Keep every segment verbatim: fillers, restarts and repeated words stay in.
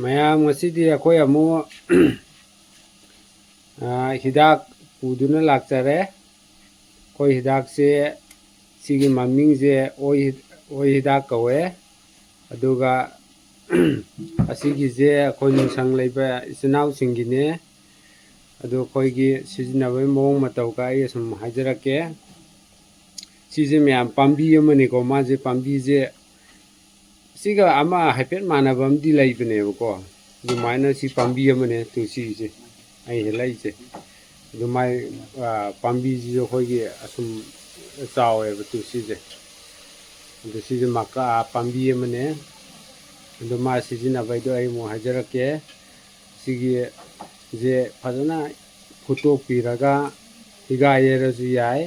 ꯃꯌꯥꯝ, ꯉꯁꯤꯗꯤ ꯑꯩꯈꯣꯏ ꯑꯃꯨꯛ, ꯑ, ꯍꯤꯗꯥꯛ ꯄꯨꯗꯨꯅ ꯂꯥꯛꯆꯔꯦ꯫ ꯑꯩꯈꯣꯏ ꯍꯤꯗꯥꯛꯁꯦ, ꯁꯤꯒꯤ ꯃꯃꯤꯡꯁꯦ ꯑꯣꯏ, ꯑꯣꯏ ꯍꯤꯗꯥꯛ ꯀꯧꯋꯦ꯫ ꯑꯗꯨꯒ ꯑꯁꯤꯒꯤꯁꯦ ꯑꯩꯈꯣꯏ ꯅꯨꯡꯁꯪ ꯂꯩꯕ ꯏꯆꯤꯟ ꯏꯅꯥꯎꯁꯤꯡꯒꯤꯅꯦ꯫ ꯑꯗꯨ ꯑꯩꯈꯣꯏꯒꯤ ꯁꯤꯖꯤꯟꯅꯕꯒꯤ ꯃꯑꯣꯡ ꯃꯇꯧꯒ ꯑꯩ ꯁꯨꯝ ꯍꯥꯏꯖꯔꯛꯀꯦ꯫ ꯁꯤꯁꯦ ꯃꯌꯥꯝ ꯄꯥꯝꯕꯤ ꯑꯃꯅꯤꯀꯣ, ꯃꯥꯁꯦ ꯄꯥꯝꯕꯤꯁꯦ ꯁꯤꯒ ꯑꯃ ꯍꯥꯏꯐꯦꯠ ꯃꯥꯟꯅꯕ ꯑꯃꯗꯤ ꯂꯩꯕꯅꯦꯕꯀꯣ꯫ ꯑꯗꯨꯃꯥꯏꯅ ꯁꯤ ꯄꯥꯝꯕꯤ ꯑꯃꯅꯦ ꯇꯨꯜꯁꯤꯁꯦ, ꯑꯩ ꯍꯦꯜꯂꯛꯏꯁꯦ꯫ ꯑꯗꯨꯃꯥꯏ, ꯑ, ꯄꯥꯝꯕꯤꯁꯤꯁꯨ ꯑꯩꯈꯣꯏꯒꯤ ꯑꯁꯨꯝ ꯆꯥꯎꯋꯦꯕ ꯇꯨꯜꯁꯤꯁꯦ꯫ ꯑꯗꯨ ꯁꯤꯁꯦ ꯃꯀꯥ ꯄꯥꯝꯕꯤ ꯑꯃꯅꯦ꯫ ꯑꯗꯣ ꯃꯥ ꯁꯤꯖꯤꯟꯅꯕꯩꯗꯣ ꯑꯩ ꯑꯃꯨꯛ ꯍꯥꯏꯖꯔꯛꯀꯦ꯫ ꯁꯤꯒꯤꯁꯦ ꯐꯖꯅ ꯐꯨꯠꯇꯣꯛꯄꯤꯔꯒ ꯍꯤꯒꯥꯏ ꯌꯩꯔꯁꯨ ꯌꯥꯏ꯫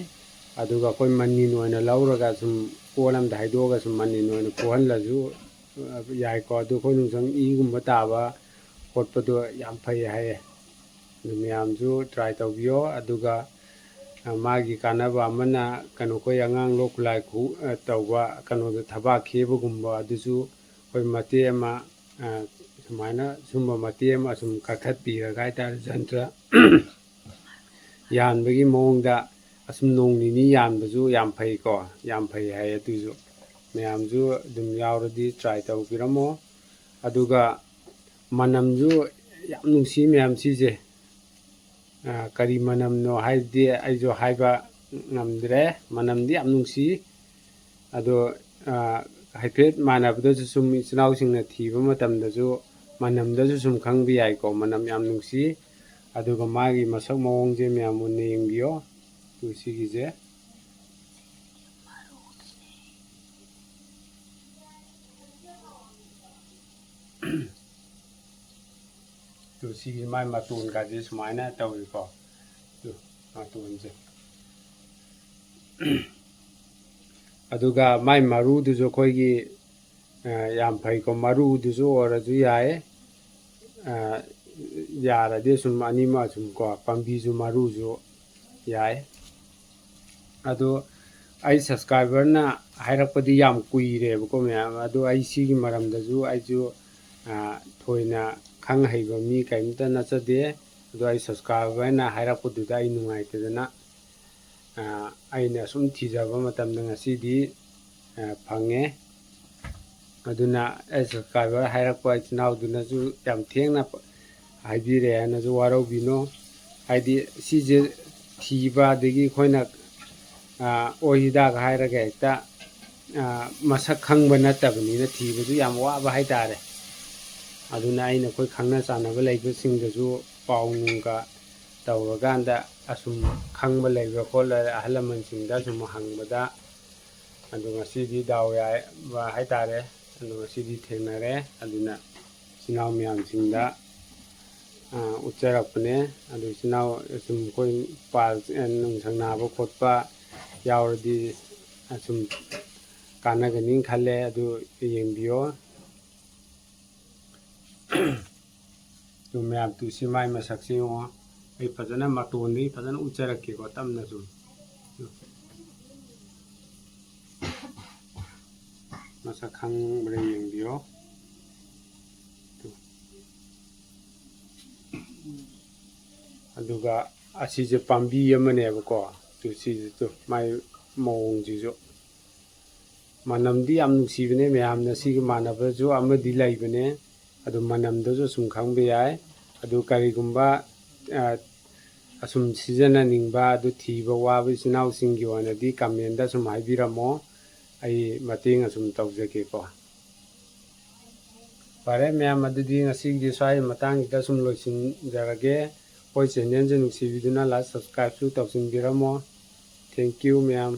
ꯑꯗꯨꯒ ꯑꯩꯈꯣꯏ ꯃꯅꯤꯟ ꯑꯣꯏꯅ ꯂꯧꯔꯒ ꯁꯨꯝ ꯀꯣꯜ ꯑꯃꯗ ꯍꯩꯗꯣꯛꯑꯒ ꯁꯨꯝ ꯃꯅꯤꯟ ꯑꯣꯏꯅ ꯐꯨꯍꯜꯂꯁꯨ, ꯑ, ꯌꯥꯏꯀꯣ꯫ ꯑꯗꯨ ꯑꯩꯈꯣꯏ ꯅꯨꯡꯁꯪ ꯏꯒꯨꯝꯕ ꯇꯥꯕ ꯈꯣꯠꯄꯗꯣ ꯌꯥꯝ ꯐꯩ ꯍꯥꯏꯌꯦ꯫ ꯑꯗꯨ ꯃꯌꯥꯝꯁꯨ try ꯇꯧꯕꯤꯌꯣ꯫ ꯑꯗꯨꯒ, ꯑ, ꯃꯥꯒꯤ ꯀꯥꯟꯅꯕ ꯑꯃꯅ, ꯀꯩꯅꯣ, ꯑꯩꯈꯣꯏ ꯑꯉꯥꯡ ꯂꯣꯛ ꯈꯨꯂꯥꯏ ꯈꯨ-, ꯑ, ꯇꯧꯕ, ꯀꯩꯅꯣꯗ ꯊꯕꯥꯛ ꯈꯦꯕꯒꯨꯝꯕ, ꯑꯗꯨꯁꯨ ꯑꯩꯈꯣꯏ ꯃꯇꯦꯛ ꯑꯃ, ꯑ, ꯁꯨꯃꯥꯏꯅ ꯁꯨꯝꯕ ꯃꯇꯦꯛ ꯑꯃ ꯁꯨꯝ ꯀꯛꯊꯠꯄꯤꯔꯒ ꯍꯥꯏꯇꯥꯔꯦ, ꯖꯟꯇ꯭ꯔ ꯌꯥꯟꯕꯒꯤ ꯃꯑꯣꯡꯗ ꯑꯁꯨꯝ ꯅꯣꯡ ꯅꯤꯅꯤ ꯌꯥꯟꯕꯁꯨ ꯌꯥꯝ ꯐꯩꯀꯣ, ꯌꯥꯝ ꯐꯩ ꯍꯥꯏ꯫ ꯑꯗꯨꯁꯨ ꯃꯌꯥꯝꯁꯨ ꯑꯗꯨꯝ ꯌꯥꯎꯔꯗꯤ try ꯇꯧꯕꯤꯔꯝꯃꯣ꯫ ꯑꯗꯨꯒ ꯃꯅꯝꯁꯨ ꯌꯥꯝ ꯅꯨꯡꯁꯤ ꯃꯌꯥꯝ ꯁꯤꯁꯦ꯫ ꯑ, ꯀꯔꯤ ꯃꯅꯝꯅꯣ ꯍꯥꯏꯕꯗꯤ ꯑꯩꯁꯨ ꯍꯥꯏꯕ ꯉꯝꯗ꯭ꯔꯦ꯫ ꯃꯅꯝꯗꯤ ꯌꯥꯝ ꯅꯨꯡꯁꯤ꯫ ꯑꯗꯣ, ꯑ, ꯍꯥꯏꯐꯦꯠ ꯃꯥꯟꯅꯕꯗꯁꯨ ꯁꯨꯝ ꯏꯆꯤꯟ ꯏꯅꯥꯎꯁꯤꯡꯅ ꯊꯤꯕ ꯃꯇꯝꯗꯁꯨ ꯃꯅꯝꯗꯁꯨ ꯁꯨꯝ ꯈꯪꯕ ꯌꯥꯏꯀꯣ꯫ ꯃꯅꯝ ꯌꯥꯝ ꯅꯨꯡꯁꯤ꯫ ꯑꯗꯨꯒ ꯃꯥꯒꯤ ꯃꯁꯛ ꯃꯑꯣꯡꯁꯦ ꯃꯌꯥꯝ ꯃꯨꯟꯅ ꯌꯦꯡꯕꯤꯌꯣ꯫ ꯇꯨꯜꯁꯤꯒꯤꯁꯦ꯫ ꯇꯨꯜꯁꯤꯒꯤ ꯃꯥꯏ ꯃꯇꯣꯟꯒꯁꯦ ꯁꯨꯃꯥꯏꯅ ꯇꯧꯏꯀꯣ꯫ ꯇꯨ, ꯃꯇꯣꯟꯁꯦ꯫ ꯑꯗꯨꯒ ꯃꯥꯏ ꯃꯔꯨꯗꯨꯁꯨ ꯑꯩꯈꯣꯏꯒꯤ, ꯑ, ꯌꯥꯝ ꯐꯩꯀꯣ꯫ ꯃꯔꯨꯗꯨꯁꯨ ꯑꯣꯏꯔꯁꯨ ꯌꯥꯏ꯫ ꯑ, ꯌꯥꯔꯗꯤ ꯁꯨꯝ ꯑꯅꯤꯃꯛ ꯁꯨꯝ ꯀꯣ, ꯄꯥꯝꯕꯤꯁꯨ ꯃꯔꯨꯁꯨ ꯌꯥꯏ꯫ ꯑꯗꯣ ꯑꯩ ꯁꯕꯁꯀ꯭ꯔꯥꯏꯕꯔꯅ ꯍꯥꯏꯔꯛꯄꯗꯤ ꯌꯥꯝ ꯀꯨꯏꯔꯦꯕꯀꯣ ꯃꯌꯥꯝ, ꯑꯗꯣ ꯑꯩ ꯁꯤꯒꯤ ꯃꯔꯝꯗꯁꯨ ꯑꯩꯁꯨ ꯊꯣꯏꯅ ꯈꯪ ꯍꯩꯕ ꯃꯤ ꯀꯔꯤꯝꯇ ꯅꯠꯆꯗꯦ꯫ ꯑꯗꯣ ꯑꯩ ꯁꯕꯁꯀ꯭ꯔꯥꯏꯕꯔꯅ ꯍꯥꯏꯔꯛꯄꯗꯨꯗ ꯑꯩ ꯅꯨꯡꯉꯥꯏꯇꯗꯅ ꯑꯩꯅ ꯁꯨꯝ ꯊꯤꯖꯕ ꯃꯇꯝꯗ ꯉꯁꯤꯗꯤ ꯐꯪꯉꯦ꯫ ꯑꯗꯨꯅ ꯑꯩ ꯁꯕꯁꯀ꯭ꯔꯥꯏꯕꯔ ꯍꯥꯏꯔꯛꯄ ꯏꯆꯤꯟ ꯏꯅꯥꯎꯗꯨꯅꯁꯨ ꯌꯥꯝ ꯊꯦꯡꯅ ꯍꯥꯏꯕꯤꯔꯦ ꯍꯥꯏꯅꯁꯨ ꯋꯥꯔꯧꯕꯤꯅꯣ꯫ ꯍꯥꯏꯗꯤ ꯁꯤꯁꯦ ꯊꯤꯕ, ꯑꯗꯒꯤ ꯑꯩꯈꯣꯏꯅ ꯑꯣꯏ ꯍꯤꯗꯥꯛ ꯍꯥꯏꯔꯒ ꯍꯦꯛꯇ ꯃꯁꯛ ꯈꯪꯕ ꯅꯠꯇꯕꯅꯤꯅ ꯊꯤꯕꯁꯨ ꯌꯥꯝ ꯋꯥꯕ ꯍꯥꯏꯇꯥꯔꯦ꯫ ꯑꯗꯨꯅ ꯑꯩꯅ ꯑꯩꯈꯣꯏ ꯈꯪꯅ ꯆꯥꯟꯅꯕ ꯂꯩꯕꯁꯤꯡꯗꯁꯨ ꯄꯥꯎ ꯅꯨꯡꯒ ꯇꯧꯔꯀꯥꯟꯗ ꯑꯁꯨꯝ ꯈꯪꯕ ꯂꯩꯕ꯭ꯔꯥ ꯈꯣꯠꯂ ꯑꯍꯜ ꯂꯃꯟꯁꯤꯡꯗ ꯑꯁꯨꯝ ꯍꯪꯕꯗ, ꯑꯗꯨ ꯉꯁꯤꯗꯤ ꯗꯥꯎ ꯌꯥꯕ ꯍꯥꯏꯇꯥꯔꯦ꯫ ꯑꯗꯨ ꯉꯁꯤꯗꯤ ꯊꯦꯡꯅꯔꯦ꯫ ꯑꯗꯨꯅ ꯏꯆꯤꯟ ꯏꯅꯥꯎ ꯃꯌꯥꯝꯁꯤꯡꯗ ꯎꯠꯆꯔꯛꯄꯅꯦ꯫ ꯑꯗꯨ ꯏꯆꯤꯟ ꯏꯅꯥꯎ ꯑꯁꯨꯝ ꯑꯩꯈꯣꯏ ꯄꯥꯜ ꯅꯨꯡꯁꯪ ꯅꯥꯕ ꯈꯣꯠꯄ ꯌꯥꯎꯔꯗꯤ ꯑꯁꯨꯝ ꯀꯥꯟꯅꯒꯅꯤ ꯈꯜꯂꯦ꯫ ꯑꯗꯨ ꯌꯦꯡꯕꯤꯌꯣ꯫ ꯑꯗꯨ ꯃꯌꯥꯝ ꯇꯨꯁꯤ ꯃꯥꯏ ꯃꯁꯛꯁꯤ ꯌꯦꯡꯉꯣ꯫ ꯑꯩ ꯐꯖꯅ ꯃꯇꯣꯟꯗꯒꯤ ꯐꯖꯅ ꯎꯠꯆꯔꯛꯀꯦꯀꯣ, ꯇꯞꯅ ꯁꯨꯝ꯫ ꯃꯁꯛ ꯈꯪꯕ꯭ꯔꯥ ꯌꯦꯡꯕꯤꯌꯣ꯫ ꯑꯗꯨꯒ ꯑꯁꯤꯁꯦ ꯄꯥꯝꯕꯤ ꯑꯃꯅꯦꯕꯀꯣ꯫ ꯇꯨ ꯁꯤꯁꯤꯁꯨ ꯃꯥꯏ ꯃꯑꯣꯡꯁꯤꯁꯨ꯫ ꯃꯅꯝꯗꯤ ꯌꯥꯝ ꯅꯨꯡꯁꯤꯕꯅꯦ꯫ ꯃꯌꯥꯝꯅ ꯁꯤꯒ ꯃꯥꯟꯅꯕꯁꯨ ꯑꯃꯗꯤ ꯂꯩꯕꯅꯦ꯫ ꯑꯗꯨ ꯃꯅꯝꯗꯁꯨ ꯁꯨꯝ ꯈꯪꯕ ꯌꯥꯏ꯫ ꯑꯗꯨ ꯀꯔꯤꯒꯨꯝꯕ ꯑꯁꯨꯝ ꯁꯤꯖꯤꯟꯅꯅꯤꯡꯕ, ꯑꯗꯨ ꯊꯤꯕ ꯋꯥꯕ ꯏꯆꯤꯟ ꯏꯅꯥꯎꯁꯤꯡꯒꯤ ꯑꯣꯏꯅꯗꯤ comment ꯁꯨꯝ ꯍꯥꯏꯕꯤꯔꯝꯃꯣ꯫ ꯑꯩ ꯃꯇꯦꯡ ꯑꯁꯨꯝ ꯇꯧꯖꯒꯦꯀꯣ꯫ ꯐꯔꯦ ꯃꯌꯥꯝ, ꯑꯗꯨꯗꯤ ꯉꯁꯤꯒꯤꯗꯤ ꯁ꯭ꯋꯥꯏ ꯃꯇꯥꯡꯁꯤꯗ ꯁꯨꯝ ꯂꯣꯏꯁꯤꯟꯖꯔꯒꯦ꯫ ꯑꯩꯈꯣꯏ channelꯁꯦ ꯅꯨꯡꯁꯤꯕꯤꯗꯨꯅ like, subscribeꯁꯨ ꯇꯧꯁꯤꯟꯕꯤꯔꯝꯃꯣ꯫ Thank you ꯃꯌꯥꯝ꯫